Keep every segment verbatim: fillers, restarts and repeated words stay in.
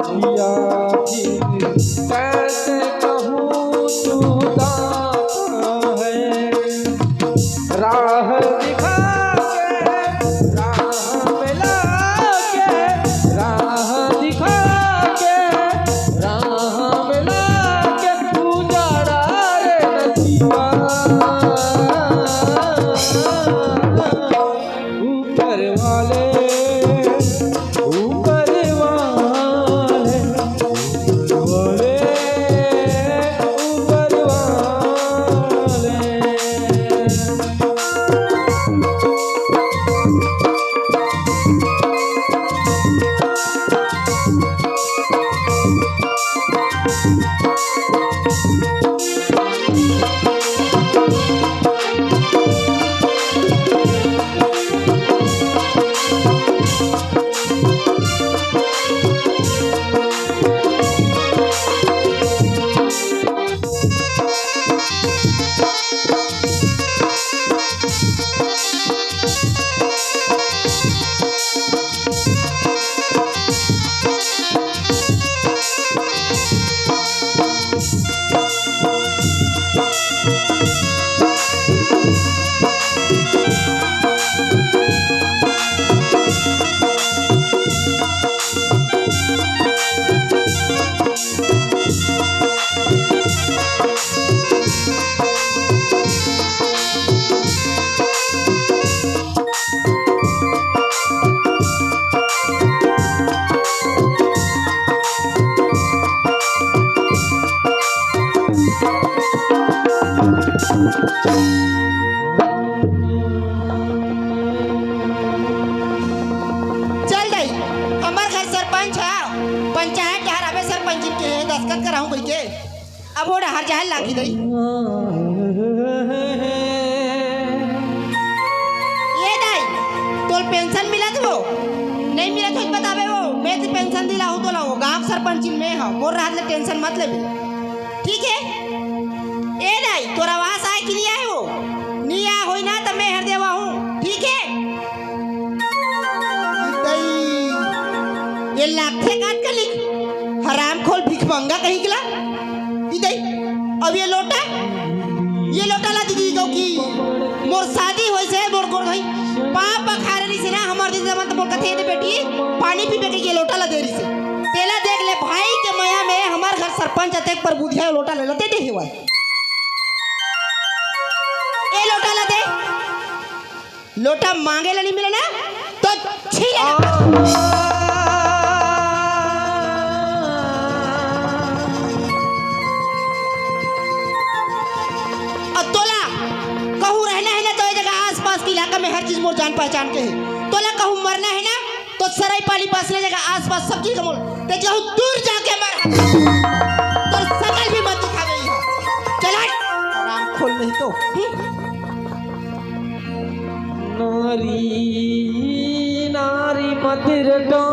या फिर कैसे कहूँ तू दाता है। राह दिखा के, राह मिला के, राह दिखा के, राह मिला के, उजाड़ा रे नसीबा। ऊपर वाले, ऊपर वाले, ऊपर वाले, ऊपर वाले। चल दाई, हमर घर सरपंच ह, पंचायत डहर आबे सरपंच के दस्खत कराहूं कहिके। अब वो डहर जाए लागी दाई। ए दाई, तोल पेंशन मिलत वो? नहीं मिलत हो बताबे वो, मैं तो पेंशन दिलाहूं तोला वो, गांव सरपंच में ह, मोर रहत ले टेंशन मत लेबे। ठीक है? ए दाई, तोर आवास आय कि नहीं आय वो? नहीं आय होई ना, त मैं हर देवा हूँ, ठीक है? दई, ये लागथे काट के लिख, हराम खोल भिखमंगा कहीं के ला। ई दई, अब ये लोटा, ये लोटा ला दीदी, क्योंकि मोर शादी होइस हे, मोर गोर भाई, पाप पखारे रहिस हे ना, हमर दीदी जमन त मोर कथे, "दे बेटी, पानी पीबे के ये लोटा ला दे रहिस हे।" तेला देख ले भाई के मया में हमर घर सरपंच अतेक पर बुधिया लोटा ले लेते दे हेवय। ए लोटा ला दे। लोटा मांगे ला नहीं मिले ना, तो छीले ना। अब तोला कहूँ रहना है ना, तो ये जगह आसपास के इलाका में हर चीज मोर जान पहचान के है। तोला कहूँ मरना है ना, तो सरईपाली बसना जगह आसपास सब चीज का मोल। ते जाहू दूर जाके मर। तोर सकल भी मत दिखावे यहाँ। चल हट। आराम खोल नहीं तो। हम्म। नारी, नारी मत रटो,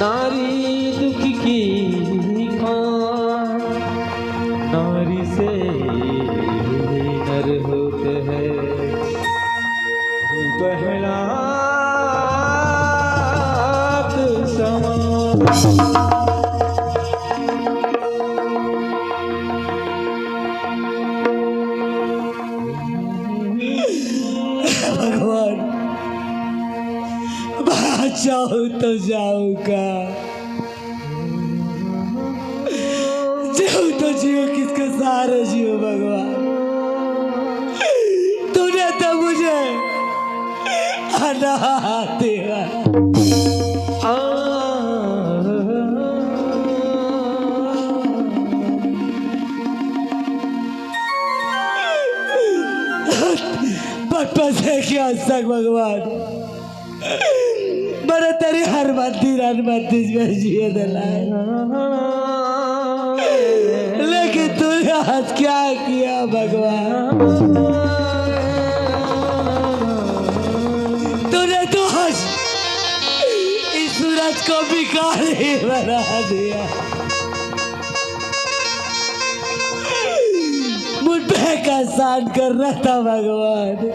नारी दुख की खान, नारी से नर होते हैं। प्रहलाद समान। भगवान, बात जाओ तो जाओ का? जियो तो जियो, किसके सहारे जियो भगवान? तूने तो मुझे अनाथ दिया। बचपन से क्या आज तक भगवान, मैंने तेरी हर मंदिर, हर मंदिर में जिए दिलाए, लेकिन तूने आज क्या किया भगवान? तूने तो आज इस सूरज को भिखारी बना दिया। मुझ पे का एहसान करना था भगवान।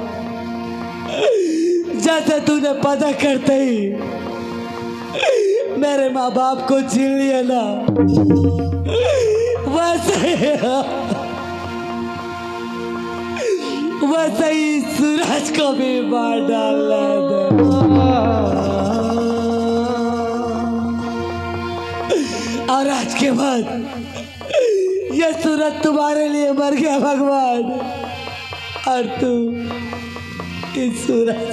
जैसे तूने पैदा करते ही मेरे माँ बाप को छीन लिया ना, वैसे, वैसे ही सूरज को भी मार डालना है। और आज के बाद ये सूरज तुम्हारे लिए मर गया भगवान, और तू इस सूरज।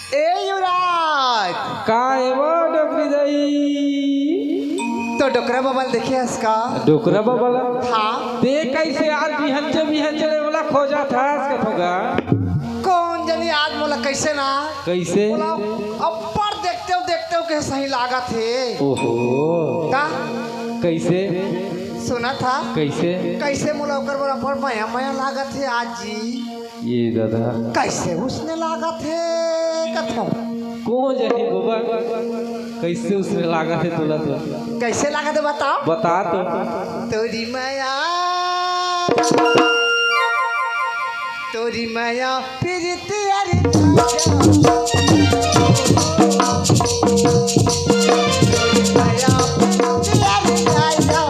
ए युवराज, का ए वो डोकरी दाई? तो डोकरा बबा ल देखे हस का? डोकरा बबा ल? हाँ। ते कैसे आज बिहनचे बिहनचे ले ओला खोजत हस कथों गा? कौन जनी आज मोला कैसे ना? कैसे? मोला अब्बड़ देखतेंव देखतेंव के सही लागत हे। ओहो। का? कैसे? सुनत हस? कैसे? कैसे मोला ओकर बर अब्बड़ मया मया लागत हे आज जी। ये दादा। कैसे उसने लागत हे कथों? कौन जनी बबा, कैसे उसने लागत हे तोला तो? कैसे लागत हे बताओ? बता तो। तोरी मया, तोरी मया, प्रीति अरे राजा। मया, प्रीति अरे राजा।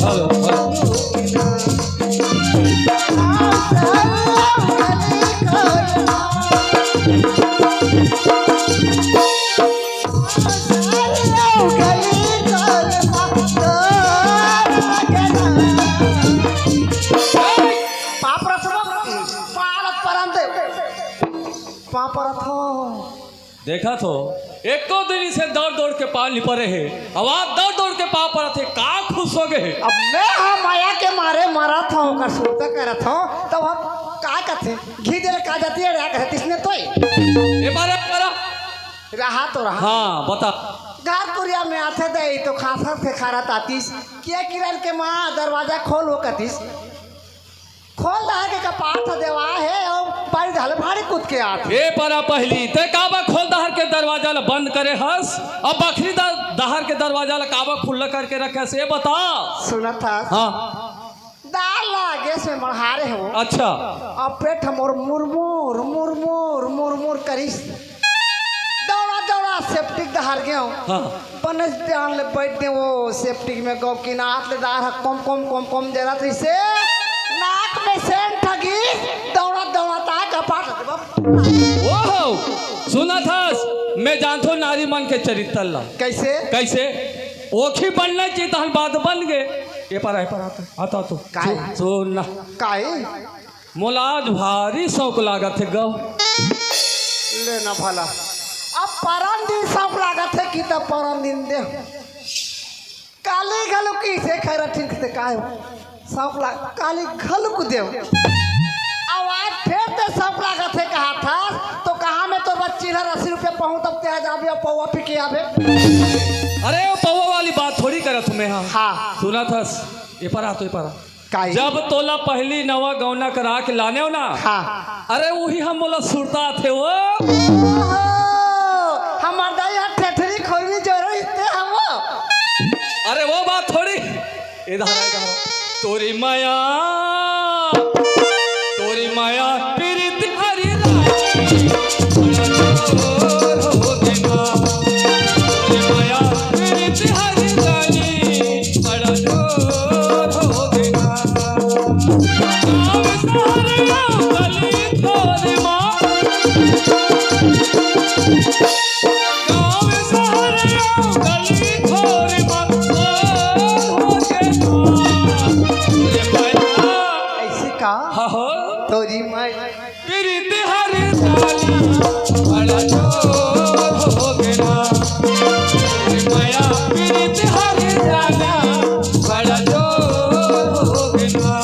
Hello, hello. पाप रचना, पारत परम दे, पाप रथ। देखत हो, एको दिन इसे दौड़ दौड़ के पाँव लिपरे हे, अब आज दौड़ दौड़ के पाँव परत हे, का खुश हो गए हे? अब मैं हा मया के मारे मरत हँव, ओकर सुरता करत हँव, तब हम का कथे, घी दे ले का जाती है, रे कथे, तिसने तोय। ए बारा, बारा। रहा तो रहा। हाँ, बता। घर कुरिया में आथे दे, तो खासर से खारत आतिस, के किरण के माँ दरवाजा खोल हो कतिस। खोल डहर के कपाट ह देवा हे अउ बारी डहर भारी कूद के आत हे। ए परा पहली, तैं काबर खोल डहर के दरवाजा ल बंद करे हस? अब बखरी द-, डहर के दरवाजा ल काबर खुल्ला करके रखे हस, ए बता। सुनत हस? हाँ। दार ला गैस में मढ़ारे हँव। अच्छा। अब पेट ह मोर मुरमुर, मुरमुर, मुरमुर करिस। दौड़ा, दौड़ा सेप्टिक डहर गेंव। हाँ। बनेच ध्यान ले बइठ गेंव ओ सेप्टिक में, गौ किनात ले डार ह कोम, कोम, कोम, कोम जरत रहिसे। नाक में सेंट ह गिस, दौड़त, दौड़त आ कपाट लगे बाप। ओहो, सुनत हस, मैं जानथों नारी मन के चरित्र ला। कैसे? कैसे? ओखी बनना चाहिए, तहन बाद बन गे। ए परा, ए परा, आता, आता तो। काहे? सु-, सुन ना। काहे? मोला आज भारी शौक लागत हे गौ। ले ना भला। अब परन दिन शौक लागत हे कि त परन दिन दे। काली घलो किसे खैरा ठीक से काहे शौक लाग, काली घलो को देव। अब आज फेर ते शौक लागत हे कहा था, तो कहा मैं तो बच्ची हर अस्सी रुपया पहुँच तब ते जाबे अउ पौवा पी के आबे। अरे वो पौवा वाली बात थोड़ी करत हँव मैं, हाँ। हाँ। सुनत हस, ए परा तो ए परा। काई? जब तोला पहली नवा गौना करा के लानेव ना, हाँ। अरे उही ह मोला सुरता आथे वो। ओहो, हमर दाई ह ठेठरी खोरवी जोरो इते हम वो। अरे वो बात थोड़ी। इधर आ, इधर आ। तोरी मया, तोरी मया, प्रीति हरी रानी। ऐसे का? हाँ हो। तोरी माई। प्रीत हर जानी बड़ा जोर हो गया। माया प्रीत हर जाना बड़ा जोर हो गया।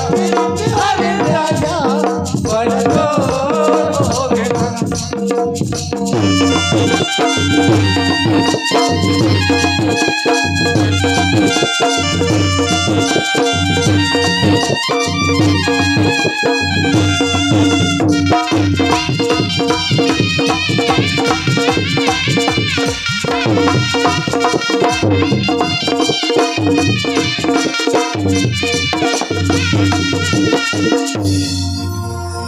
अरे राजा, बड़ जोर हो गया।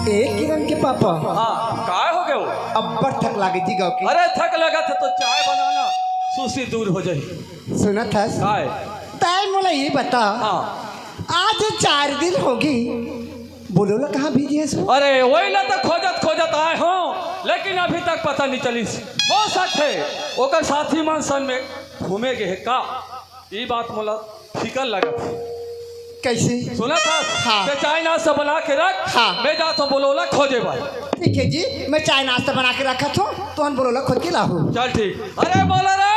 ए किरण के पापा। हाँ, काय हो गयो? अब्बड़ थक लागे जी गाँव के। अरे थक लगत हे तो चाय बनाना, सुस्ती दूर हो जाही। सुनत हस? काय? तैं मोला ये बता, हाँ। आज चार दिन होगे, बोलो ला कहाँ भेजे हस? अरे वही ला तो खोजत खोजत आए हों, लेकिन अभी तक पता नहीं चलिस। हो सकथे ओकर साथी मन संग में घूमे गे हे का? ई बात मोला फिकर लगत हे। कैसे? सुनत हस? हाँ। ते चाय नाश्ता बना के रख। हाँ। मैं जात हों बोलो ला खोजे बर। ठीक हे जी, मैं चाय नाश्ता बना के रखत हों, तुमन बोलो ला खोज के लाहू। चल ठीक। अरे बोलो रे।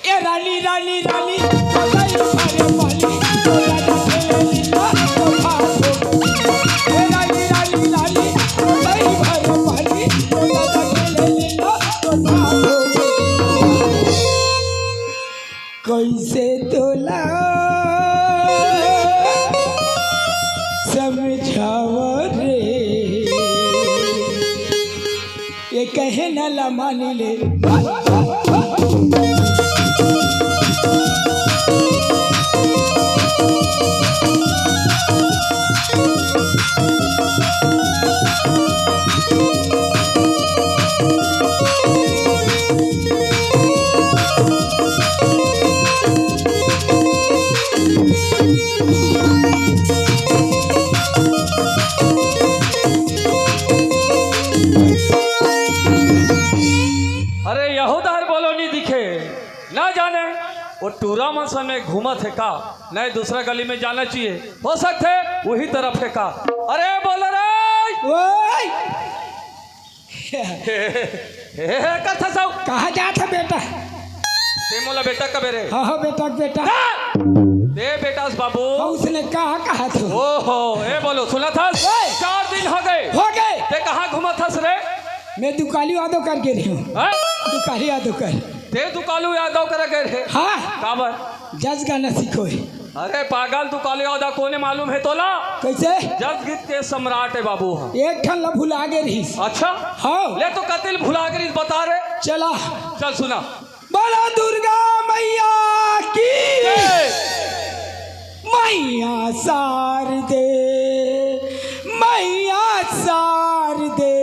ए रानी, रानी, रानी, ओ रानी, अरे पानी, ओ रानी, ए लीला, ओ भागो। ए रानी, रानी, रानी, ओ रानी, अरे पानी, ओ रानी, ए लीला, ओ भागो। कैसे तोला समझाव रे, ये कहे न ला मानी ले। अरे, यहू डहर बोलो नहीं दिखे, ना जाने वो टूरा मन संग में घूमत हे का, नहीं दूसरा गली में जाना चाहिए, हो सकथे वही तरफ हे का। अरे बोलो रे। ओए! हे, हे, हे, हे, कथा साहू। कहाँ जात हे बेटा? ते मोला बेटा कबे रे? हाँ, हाँ, बेटा, बेटा। ना! ते बेटा से बाबू। हाँ, उसने कहा, कहा तू? ओहो, ए बोलो, सुनत हस? ओए! चार दिन हो गए। हो गए। ते कहाँ घूमत हस रे? मैं दुकाली यादव कर गे रहे हूँ। हाँ? दुकाली यादव कर। ते दुकालू यादव करा गे रहे? हाँ। काबर? जस गाना सीखो है। अरे पागल, दुकालू यादव कोने मालूम है तोला? कैसे? जस गीत के सम्राट है बाबू। हाँ। एक ठन ला भुला गे रहीस। अच्छा? हाँ। ले तो कतिल भुला गे रहीस, बता रे। चला। चल सुना। बोलो दुर्गा मैया की। जय। मैया शारदे, मैया शारदे,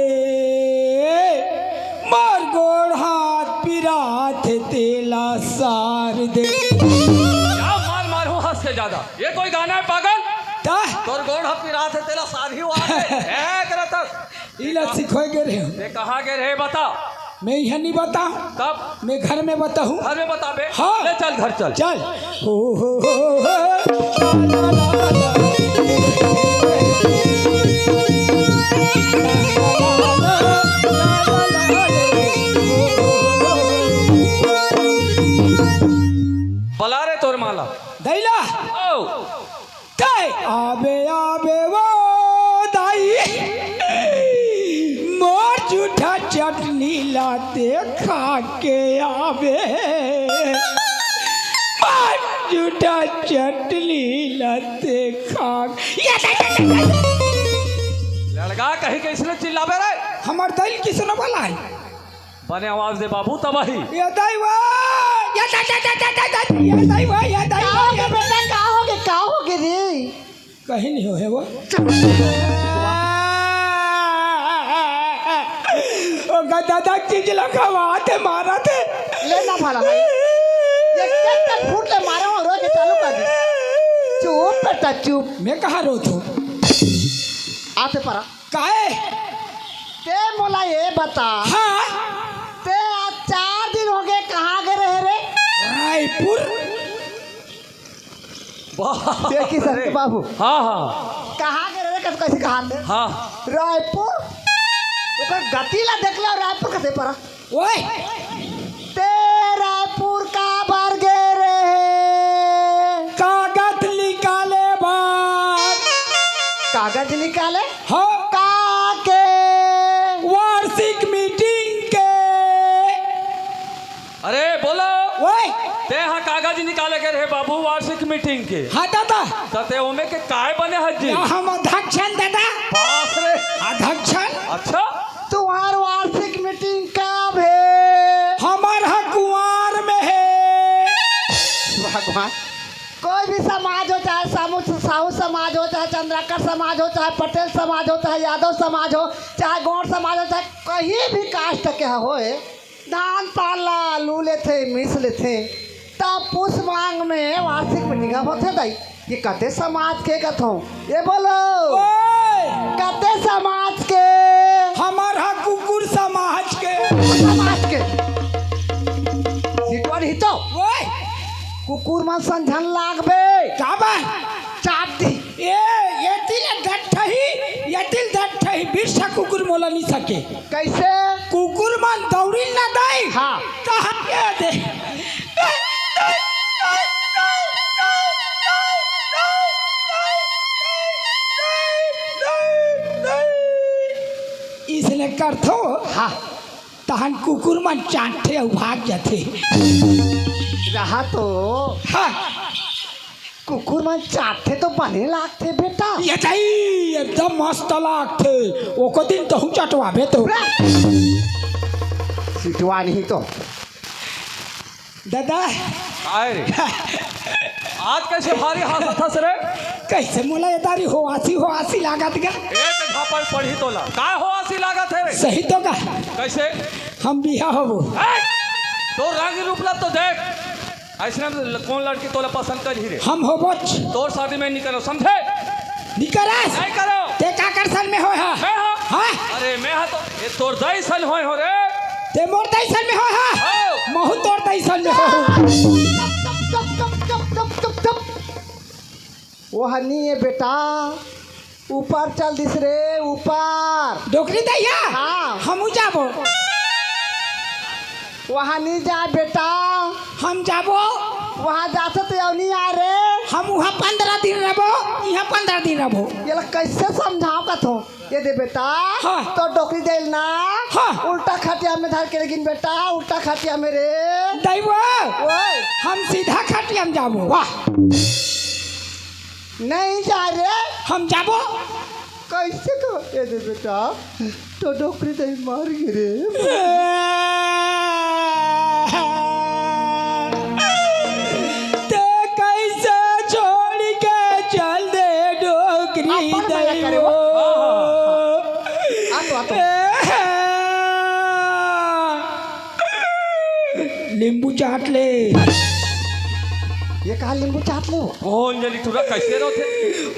मोर गोड़ हाथ पिरात हे तेला शारदे। क्या मार मार हो हंस के ज्यादा। ये कोई गाना है पागल? ता? तोर गोड़ हाथ पिरात हे तेला शादी हुआ है। ए, करत हस। इला सिखोए गे रहे हूँ। ते कहाँ गे रहे बता? मैं यहाँ नहीं बताऊँ। तब? मैं घर में बताऊँ। घर में बताबे? हाँ। ले चल घर चल। चल। हो, हो, हो, हो, हो। बला रे तोर माला। दैला। ओ। तय आबे आबे वो दाई, मोर जूठा चटनी लाते खा के आबे, मोर जूठा चटनी लाते खा। या, या, या, या, या। लड़का कहीं के इसने चिल्लाबे रे? हमर दल किसने बोला है? बने आवाज दे बाबू, तबाही। ये दाई वा, ये दाई, ये दाई, ये दाई वा, ये दाई का वा, हो ये गए बेटा, का हो गए, का हो गए रे? कहीं नहीं हो है वो। ओ गदा दादा चीज लगा बात है, मारा थे। ले ना भाला भाई। ये बेटा चुप। मैं कहाँ रोत हूँ? आते परा। काहे? ते मोला ये बता। हाँ। ते आज चार दिन हो गए, कहाँ गए रहे रे? रायपुर। वाह। ते किशन के बाबू। हाँ, हाँ। कहाँ गए रहे? कस-, कैसे कहा थे? हाँ। रायपुर। ओकर गति ला देख ले, रायपुर कैसे परा? ओए! ते रायपुर काबर गे रहे? कागज निकाले बर। कागज निकाले? हाँ। का के? वार्षिक मीटिंग के। अरे बोलो। ओए! ते हा कागज निकाले गे रहे बाबू वार्षिक मीटिंग के। हाँ दादा। त ते ओमे के काय बने हस जी? या हम अध्यक्ष हन दादा। बाप रे। अध्यक्ष हन? अच्छा। तुम्हार वार्षिक मीटिंग कब हे? हमर ह कुंवार में हे। भगवान, कोई भी समाज हो, चाहे सामू, साहू समाज हो, चाहे चंद्राकर समाज हो, चाहे पटेल समाज हो, चाहे यादव समाज हो, चाहे गौड़ समाज हो, चाहे कहीं भी कास्ट के होए, धान पान ला लू लेथे, मिस लेथे, तब पुस मांग में वार्षिक मीटिंग होथे दाई। ये कते समाज के कथों? ये बोलो। ओए! कते समाज के? हमर ह कुकुर समाज के। कुकुर समाज के। सिटवा नहीं तो। ओए! कुकुर मन संझन लागबे। का बा? चाप दी। ए, ये तिल डट्ठही, ये तिल डट्ठही, बिरसा कुकुर मोला नहीं सके। कैसे? कुकुर मन दौड़िन ना दाई। हाँ। कहाँ के दे? इसने करथो। हाँ। तहन कुकुर मन चाटथे अउ भाग जाथे। रहा तो। हाँ। कुकुर मन चाटथे तो बने लागथे बेटा। ये दाई, एकदम मस्त लागथे। ओको दिन तहूँ चटवाबे तो। सिटवा नहीं तो। दादा। काय रे? आज कैसे भारी हंसत हस रे? कैसे मोला ये दारी होआसी, होआसी लागत गा? एक झापड़ पड़ी तोला। काय होआसी लागत हे रे? सही तो का? कैसे? हम बिहा होबो। ए! तोर रंग रूप ला तो देख। अइसने ल-, कोन लड़की तोला पसंद करही रे? हम होबोच। तोर शादी मैं नी करो, समझे? नी करस? नहीं करो। ते काकर सन में होय हा? मैं हा? हाँ? अरे मैं हा तो, ये तोर दाई सन होय हो रे। ते मोर दाई सन में होय हा? हो। महू तोर दाई सन में हो। चुप, चुप, चुप। वो हनी ये बेटा। ऊपर चल दिस रे, ऊपर। डोकरी दइया? हाँ। हमू जाबो। वहाँ नहीं जा बेटा। हम जाबो। वहाँ जाथे तो अउ नहीं आ रे। हम वहाँ पंद्रह दिन रहबो, यहाँ पंद्रह दिन रहबो। ये ला कैसे समझाओ कथों? ये दे बेटा, हाँ। तो डोकरी दे ना। हाँ। उल्टा खटिया में धर के लेकिन बेटा, उल्टा खटिया में रे। दाई वो, ओए। हम सीधा खटिया में जाबो। वाह। नहीं जा रे। हम जाबो। कैसे तो? ये दे बेटा, तो डोकरी दे मर गे रे। ते कैसे छोड़ के चल दे डोकरी अपन मया करे वो। दइवो। हाँ, हाँ, हाँ। आ तो, आ तो। नींबू चाट ले। ये कहा नींबू चाट ले वो? कोन जनी टूरा कैसे रहोथे?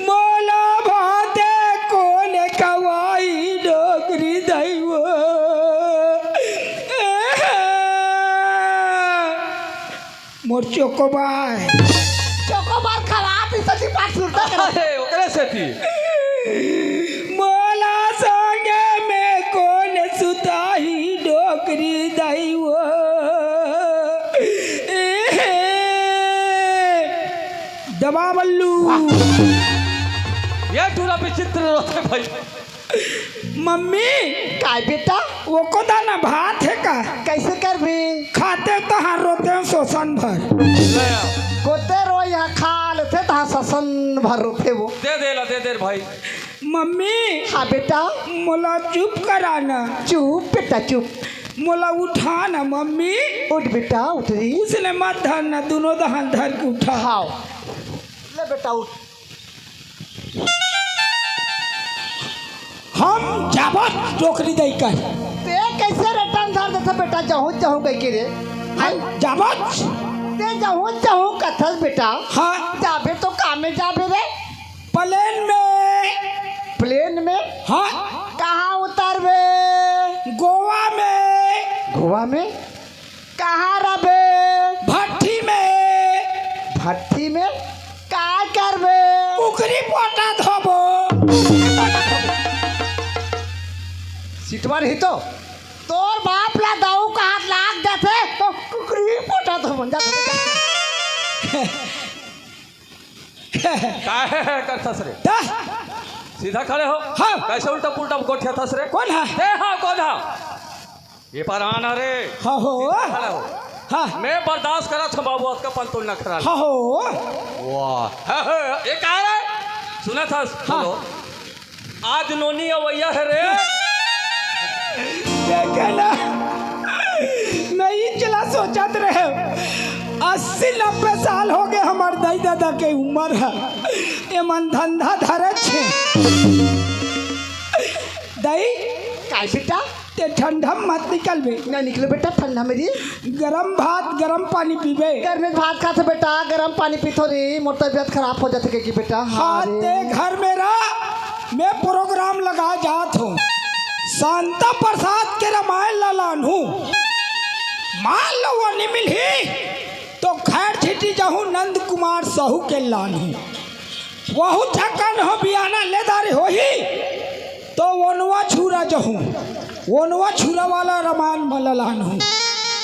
मोला भाते कोन कवाई डोकरी दइवो। मोर चोकोबार। चोकोबार खवा, पिसली पाट सुरता कर। अरे, ओकरे सेती। मोला संगे में कोन सुताही डोकरी दइवो। दबा बल्लू। ये टूरा विचित्र रोथे भाई। मम्मी। काय बेटा? वो को दाना भात हे का? कैसे करबे? खाते तहाँ रोते शोषण भर। ले आ। कोते रो यहाँ खा लेथे तहाँ शोषण भर रोथे वो। दे दे ला, दे दे रे भाई। मम्मी। हाँ बेटा। मोला चुप करा ना। चुप बेटा चुप। मोला उठा ना मम्मी। उठ बेटा उठ रे। उसने मत धर ना, दोनों दहान धर के उठा। हाँ। ले बेटा उठ। हम जाबो डोकरी दई कर। ते कैसे रटन धर देथे बेटा, जहूँ जहूँ कह के रे? हम जाबो। ते जहूँ जहूँ कथस बेटा। हाँ। जाबे तो कामे जाबे रे। प्लेन में। प्लेन में? हाँ। कहाँ उतरबे? गोवा में। गोवा में? कहाँ रहबे? भट्ठी में। भट्ठी में? का करबे? कुकरी पोटा धोबो। सिटवा रही तो तोर बाप ला दाऊ का हाथ लाग जाथे तो कुकरी पोटा धोबो। जा, जा, जा। काहे करथस रे? ता? सीधा खड़े हो। हाँ। कैसे उल्टा पुल्टा गोठियाथस रे? कोन हा? ते हा, कोन हा? ये पर आना रे। हाँ हो। सीधा खड़े हो। हाँ। मैं बर्दाश्त करत हँव बाबू, अतका पन तो नखरा। हाँ हो। वाह। हाँ, हाँ, ये का रे? सुनथस? हाँ। बोलो। आज नोनी अवैया हे रे। देखे ना, मैं ई चला सोचत रहेंव, अस्सी नब्बे साल होगे हमर दाई ददा के उमर ह, एमन धंधा धरे छे। दाई, काय बेटा? ते ठंडा म मत निकलबे। ना निकलो बेटा, ठंडा में रे। गरम भात, गरम पानी पीबे। गरम भात खाथों बेटा, गरम पानी पीथों रे, मोर तबियत खराब हो जाथे कहिके बेटा। हाँ, हाँ रे। ते घर में रह, मैं प्रोग्राम लगा जात हँव। शांता प्रसाद के रामायण ला लानहूँ। मान लो वो नी मिलही, तो खैर छिटी जाहूँ, नंद कुमार साहू के लानहूँ। वहू झकन हो बियाना ले दारी होही, तो ओनवा छुरा जाहूँ, ओनवा छुरा वाला रामायण म ला लानहूँ।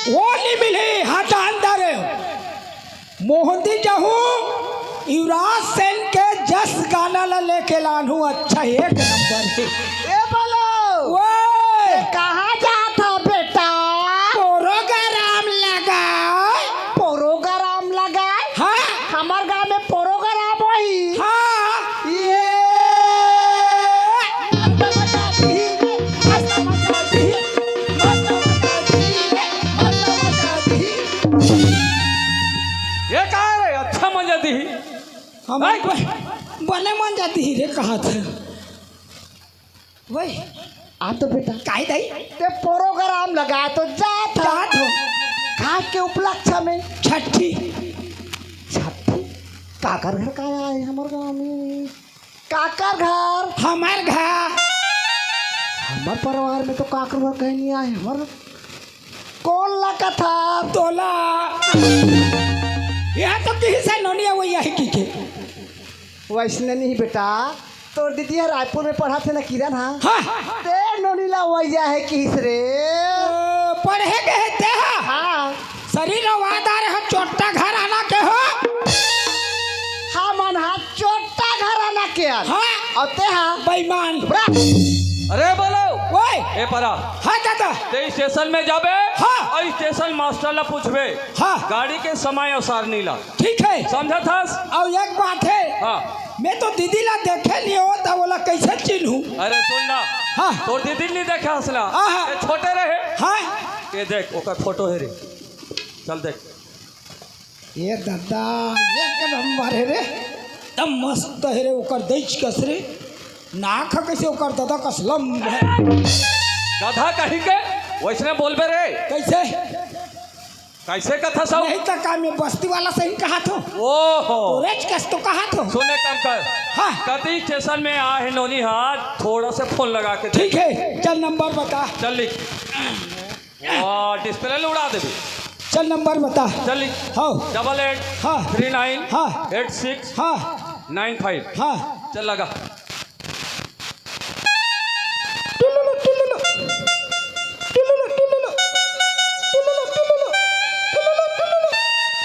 वो नी मिलही, हटा अंदर। मोहंती जाहूँ, युवराज सेन के जस गाना ला लेके लानहूँ। अच्छा, एक नंबर हे। ए बोलो। ओए। ए, कहाँ जात ह बेटा? प्रोग्राम लगाए। प्रोग्राम लगाए? हाँ। हमर गाँव में प्रोग्राम होही। हाँ। ये। मस्त मजा दी, मस्त मजा दी, मस्त मजा दी, मस्त मजा दी। ये का रे, अच्छा मजा दी? हम भाई। ब-, बने मजा दी रे, कहा था। वही। आ तो बेटा। काहे दाई? ते प्रोग्राम लगा तो जात ह। जात हो। का के उपलक्ष्य में? छठी। छठी? काकर घर का आए हमर गाँव में? काकर घर? हमर घर। हमर परिवार में तो काकर घर कहीं नहीं आए। हमर कोन ला कथा? तोला। यह तो किही से नोनी अवैया हे कहिके। वैसने नहीं बेटा, तोर दीदी ह रायपुर में पढ़त हे ना किरण हा। हाँ। ते नोनी ला अवैया हे किहिस रे। ओ, पढ़े गे हे ते हा? हाँ। सरीर अवादार ह, चोट्टा घराना के हो। हमन हा चोट्टा घराना के हन। हाँ। अउ ते हा? बेईमान। बड़ा। अरे बोलो। ओए। ए परा। हाँ दादा। ते स्टेशन में जाबे। हाँ। अउ स्टेशन मास्टर ला पूछबे। हाँ। गाड़ी के समय अउ सारनी ला। ठीक हे। समझत हस? अउ एक बात हे। हाँ। मैं तो दीदी ला देखे नहीं हो, त ओला कैसे चिन्हूँ? अरे सुन ना। हाँ। तोर दीदी नहीं देखे हस ना? हाँ, हाँ। ये छोटे रहे। हाँ। ये देख, ओकर फोटो हे रे। चल देख। ये दादा, एक नंबर हे रे। एकदम मस्त हे रे, ओकर दई कस रे। नाक ह कइसे ओकर दादा कस लंबा हे। गधा कहीं के, वैसने बोलबे रे। कैसे? कैसे कथा सब? नहीं तो का मैं बस्ती वाला सही कहाथों? ओहो। तोरेच कस तो कहाथों। सुने काम कर। हाँ। कति स्टेशन में आ हे नोनी हा, थोड़ा से फोन लगा के देख। ठीक हे, चल नंबर बता। चल लिख। वाह, डिस्प्ले उड़ा देबे। चल नंबर बता। चल लिख। हाँ। Double eight हाँ। Three nine हाँ। Eight six हाँ। Nine five। हाँ। चल लगा। टुलुलु, टुलुलु। टुलुलु, टुलुलु। टुलुलु, टुलुलु। टुलुलु, टुलुलु।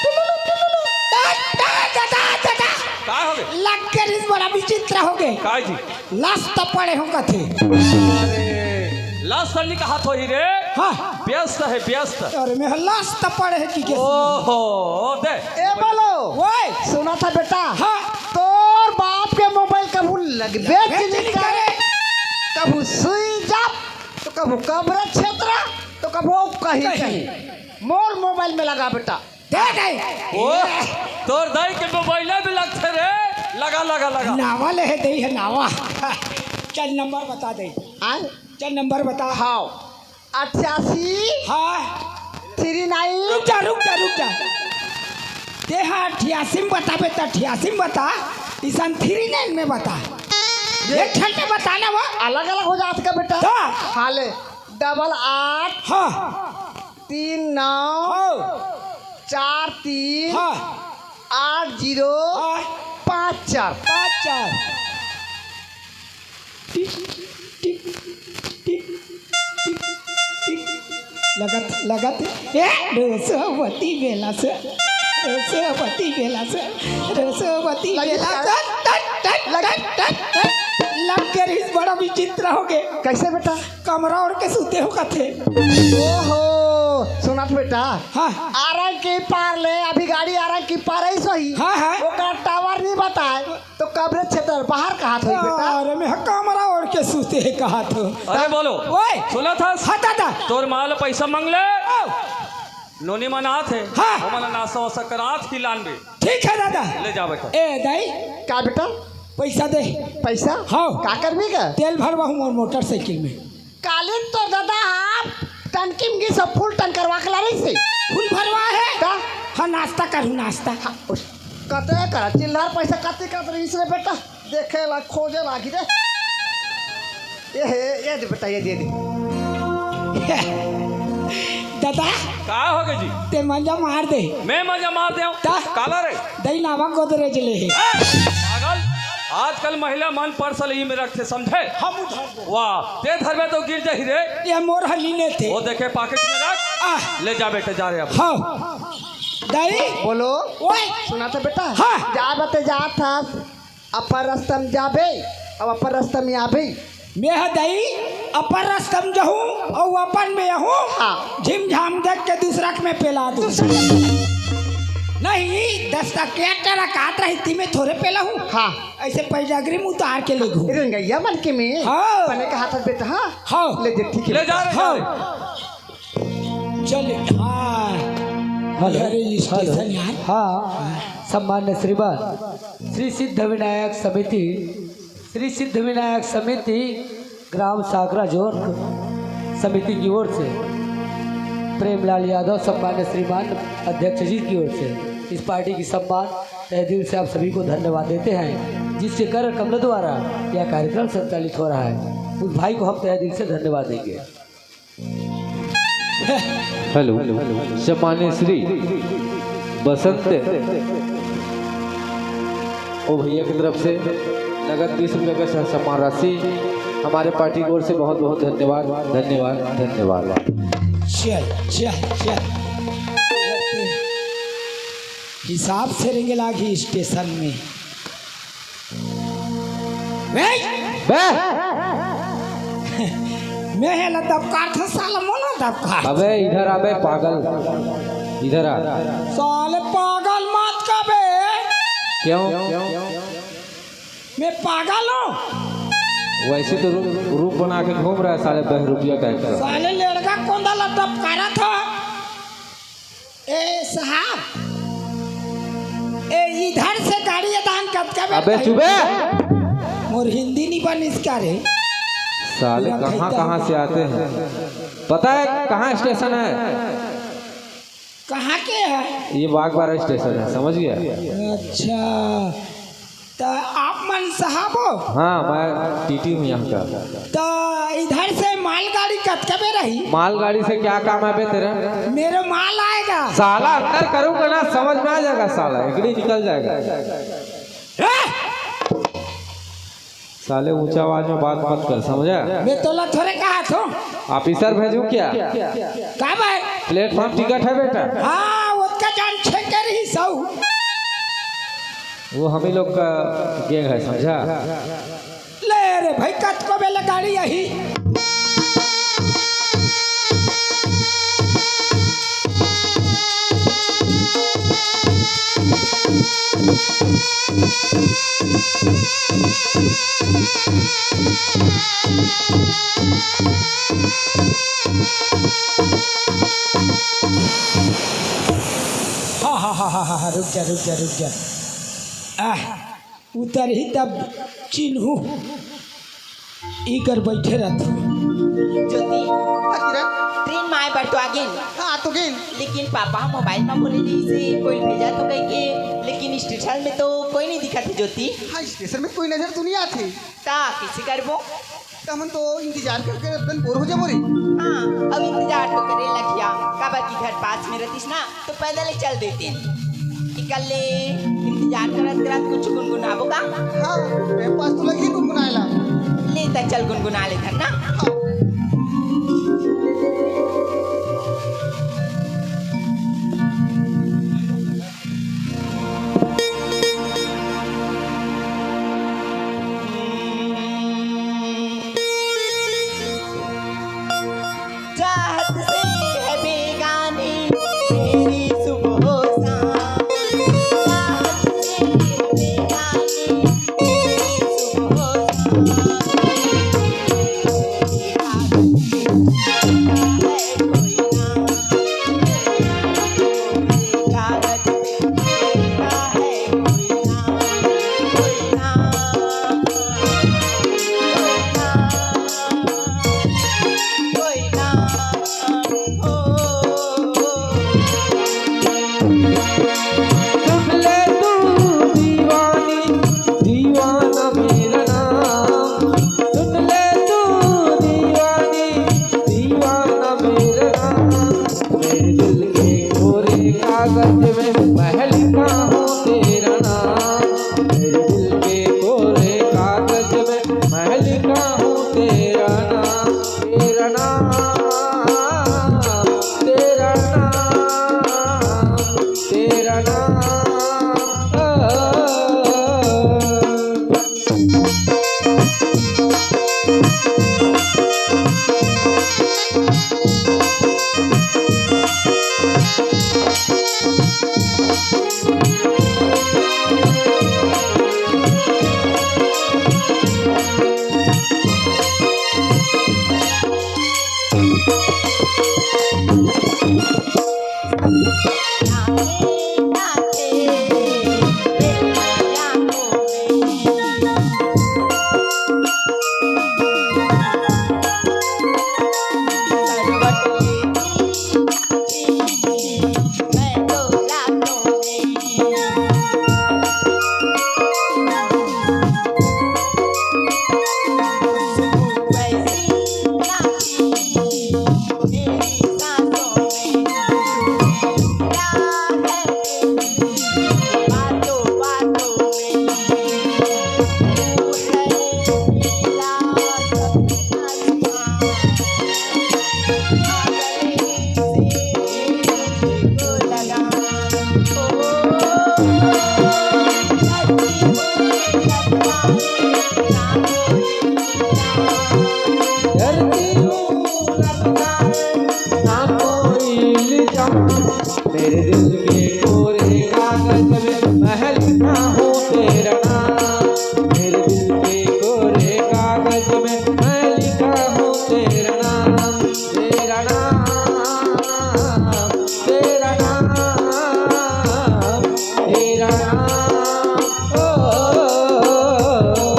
टुलुलु, टुलुलु। दा, दा, दा, दा, दा, दा। का होगे? लग के रिस बड़ा विचित्र होगे। काय जी? लस त पड़े हों कथे। अरे, लस त नहीं कहाथों ही रे। हाँ। व्यस्त हे, व्यस्त। अरे, मैं लस त पड़े हे कहिके। ओहो, दे। ए बोलो। ओए। सुनत हस बेटा? हाँ। तोर बाप के मोबाइल कभू लगबे लगबे नहीं करे। करे। कभू स्विच ऑफ, तो कभू कवरेज क्षेत्र, तो कभू कहीं, कहीं। कहीं। मोर मोबाइल में लगा बेटा। दे दे। ओ, तोर दाई के मोबाइल भी लगथे रे। लगा, लगा, लगा। नावा ले हे दई हे नावा। चल नंबर बता दे। आय? चल नंबर बता। हाँ। अठासी। हाँ। Three nine। रुक जा, रुक जा, रुक जा। ते हा अठासी में बताबे त अठासी में बता। इसन थ्री नाइन में बता। ये एक ठन में बताना वो। अलग अलग हो जात का बेटा। तो? हाले डबल आठ, हाँ। तीन नौ, हाँ। चार तीन, हाँ। आठ जीरो, हाँ। पाँच चार। पाँच चार। टिक, टिक, टिक, टिक, टिक। लगत, लगत। ए, रोसोवती बेला से। रोसोवती बेला से। रोसोवती लगे बेला का? से। टट, टट, लगे। टट, टट, टट। लग के रहिस, बड़ा विचित्र हो गे। कैसे बेटा? कमरा ओढ़ के सुते हो कथे। ओहो, सुनत बेटा। हाँ। आरंग की पार ले, अभी गाड़ी आरंग की पार ही सही। हाँ, हाँ। ओकर टावर नहीं बताए। तो कमरे क्षेत्र बाहर कहात होई बेटा? अरे, मैं कमरा ओढ़ के सुते कहात हो। अरे बोलो। ओए। सुनत हस? हाँ दादा। तोर माँ ले पैसा मांग ले। ओ। नोनी मन आत हे। हाँ। ओमन ला नाश्ता वास्ता करात ही लानबे। ठीक है दादा। ले जा बेटा। ए दाई। का बेटा? पैसा दे। पैसा? हाँ। का करबे का? तेल भरवाहूँ मोर मोटरसाइकिल में। कालिन तो दादा आप टंकी में गिस, फुल टंक करवा के लानिस हे। फुल भरवा हे? का? हाँ, नाश्ता करूँ, नाश्ता। हाँ, उस, कते करा, चिल्लार पैसा कते करत रहिस रे बेटा? देखे ला, खोजे लागी रे। ये हे, ये दे बेटा, ये दे, दे। दादा। का हो गे जी? ते मंजा मार दे। मैं मंजा मार देंव? ता? काला रे? दई नावा गोदरेज ले हे। ए, पागल, आजकल महिला मन पर्स ल इही में रखथे, समझे? हम उधार दे। वाह, ते धरबे तो गिर जाही रे। ये मोर हली ने थे। वो देखे पॉकेट में रख। आह। ले जा बेटे, जा रे अब। हाँ। दाई। बोलो। ओए। सुना था बेटा? हाँ। जा बते जा था। अपर रस्ता में जाबे, अब अपर रस्ता में आबे। मैं ह दाई अपर रस्ता में जाहूँ अउ अपन में आहूँ। हाँ। झिमझाम देख के दूसरा के मैं पेला दूँ। दूसरा के। नहीं, दस टका के एक टका काट रही थी, मैं थोड़े पेला हूँ। हाँ। ऐसे पैजागरी में उतार के ले घूम। रंगैया मन के में। हाँ। बने कहा था बेटा, हाँ। हाँ। ले जे, ठीक है। ले जा रे, हाँ। जा रे। चल, हाँ। हेलो, अरे, हेलो। स्टेशन यार। हाँ, सम्मान्य श्रीमान, श्री सिद्ध विनायक समिति, श्री सिद्ध विनायक समिति ग्राम साकरा जोर समिति की ओर से प्रेमलाल यादव, सम्मान्य श्रीमान अध्यक्ष जी की ओर से इस पार्टी की सम्मान तहे दिल से आप सभी को धन्यवाद देते हैं, जिसके कर कमल द्वारा यह कार्यक्रम संचालित हो रहा है। उस भाई को हम तहे दिल से धन्यवाद देंगे। हेलो, सम्मानित श्री बसंत, ओ भैया की तरफ से नगद बीस रुपये का सह सम्मान राशि, हमारे पार्टी की ओर से बहुत बहुत धन्यवाद, धन्यवाद, धन्यवाद। चल, चल, चल। हिसाब से रेंगे लागी स्टेशन में। बे! बे! मैं हे ला दबकार था, साला मोला दबकार। अबे, इधर आ बे, पागल। इधर आ। साले पागल मत का बे। क्यों? मैं पागल हूँ? वैसे तो रूप, रूप बना के घूम रहा है साले बहरुपिया टाइप का। साले लड़का कोंदा ला दबकारा था। ए साहब, ए इधर से गाड़ी दान कतका बेर अबे कही? चुबे। मोर हिंदी नहीं बनिस का रे? साले पूरा कहाँ खैता कहाँ से आते हैं? पता है कहाँ स्टेशन है? कहाँ के है? ये बागबारा स्टेशन है, समझ गया? अच्छा, तो आप मन साहब हो? हाँ, मैं टीटी हूँ यहाँ का। तो इधर से मालगाड़ी कतका बेर रही? मालगाड़ी से क्या काम है बे तेरा? मेरा माल आएगा। साला अंदर करूंगा ना, समझ में आ जाएगा साला, एकड़ी निकल जाएगा। हैं? साले ऊंचा आवाज में बात मत कर, समझा? मैं तोला थोड़े कहा थो। ऑफिसर भेजूं क्या? का भाई? प्लेटफॉर्म टिकट है बेटा। हाँ, ओतका जान छेकर ही सौ। वो हम ही लोग का गैंग है, समझा? ले रे भाई, कतको बेले गाड़ी यही। हाँ, हाँ, हाँ, हाँ, हाँ, हाँ, रुक जा, रुक जा, रुक जा। आह, उतरही तब चिन्हू। ई कर बैठे रहत। ज्योति, हाँ, किरण। ट्रेन में आए बर तो आ गेन। हाँ, आ तो गेन। लेकिन पापा मोबाइल में बोले रहिस हे, कोई भेजा तो कह के, लेकिन स्टेशन स्टेशन में तो कोई नहीं दिखत हे ज्योति। हाँ, स्टेशन में कोई नजर तो नहीं आथे। ता किसे करबो? त हमन तो इंतजार कर कर एकदम बोर हो जाबो रे। हाँ, अब इंतजार तो करे लगिया, काबर कि घर पास में रहतीस ना, तो पैदल ही चल देते। इकल्ले इंतजार करत करत कुछ गुनगुनाबो का? हाँ, टाइम पास तो लगही गुनगुनाए ला। ले त चल गुनगुना ले धर ना। हाँ। चाहत से है बेगानी मेरी सुबह शाम, चाहत से है बेगानी मेरी सुबह शाम। सुन ले तू दीवानी, दीवाना मेरा नाम। सुन ले तू दीवानी, दीवाना मेरा नाम। मेरे दिल के कोरे कागज में मैं लिखा हूँ तेरा नाम। मेरे दिल के कोरे कागज में मैं लिखा हूँ तेरा नाम, तेरा नाम, तेरा नाम, तेरा नाम। ओ, धरती हूँ लगता है ना कोई इल्जाम। मेरे दिल के कोरे कागज में मैं लिखा हूँ तेरा नाम। मेरे दिल के कोरे कागज में मैं लिखा हूँ तेरा नाम, तेरा नाम, तेरा नाम, तेरा नाम। ओ, ओ, ओ, ओ।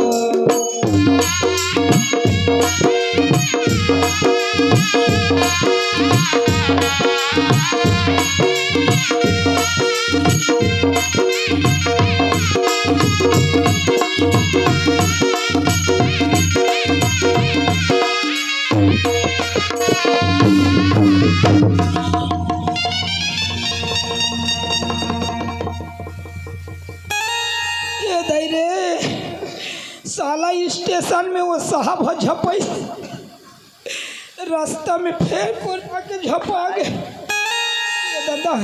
ये दाई रे, साला स्टेशन में वो साहब ह झपइस, रास्ता में फेर कोन आके झपा गे। ये दादा,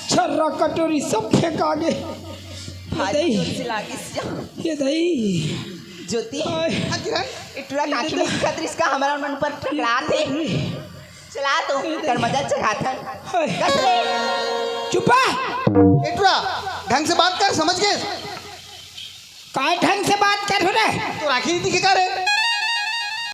छर्रा कटोरी सब फेंका गे। ये भारी दाई, जोर से लागिस जा। ये दाई। ज्योति, हाय। हाँ किरण, ए टुरा काकी नहीं दिखत रिस का, हमर मन पर टकरात हे। चला तो, कर मजा चखाथन। हाय। कस ले। चुप रह। ए टुरा, ढंग से बात कर, समझ गे? काय ढंग से बात करहूँ रे? तो राखी नहीं दिखे का रे?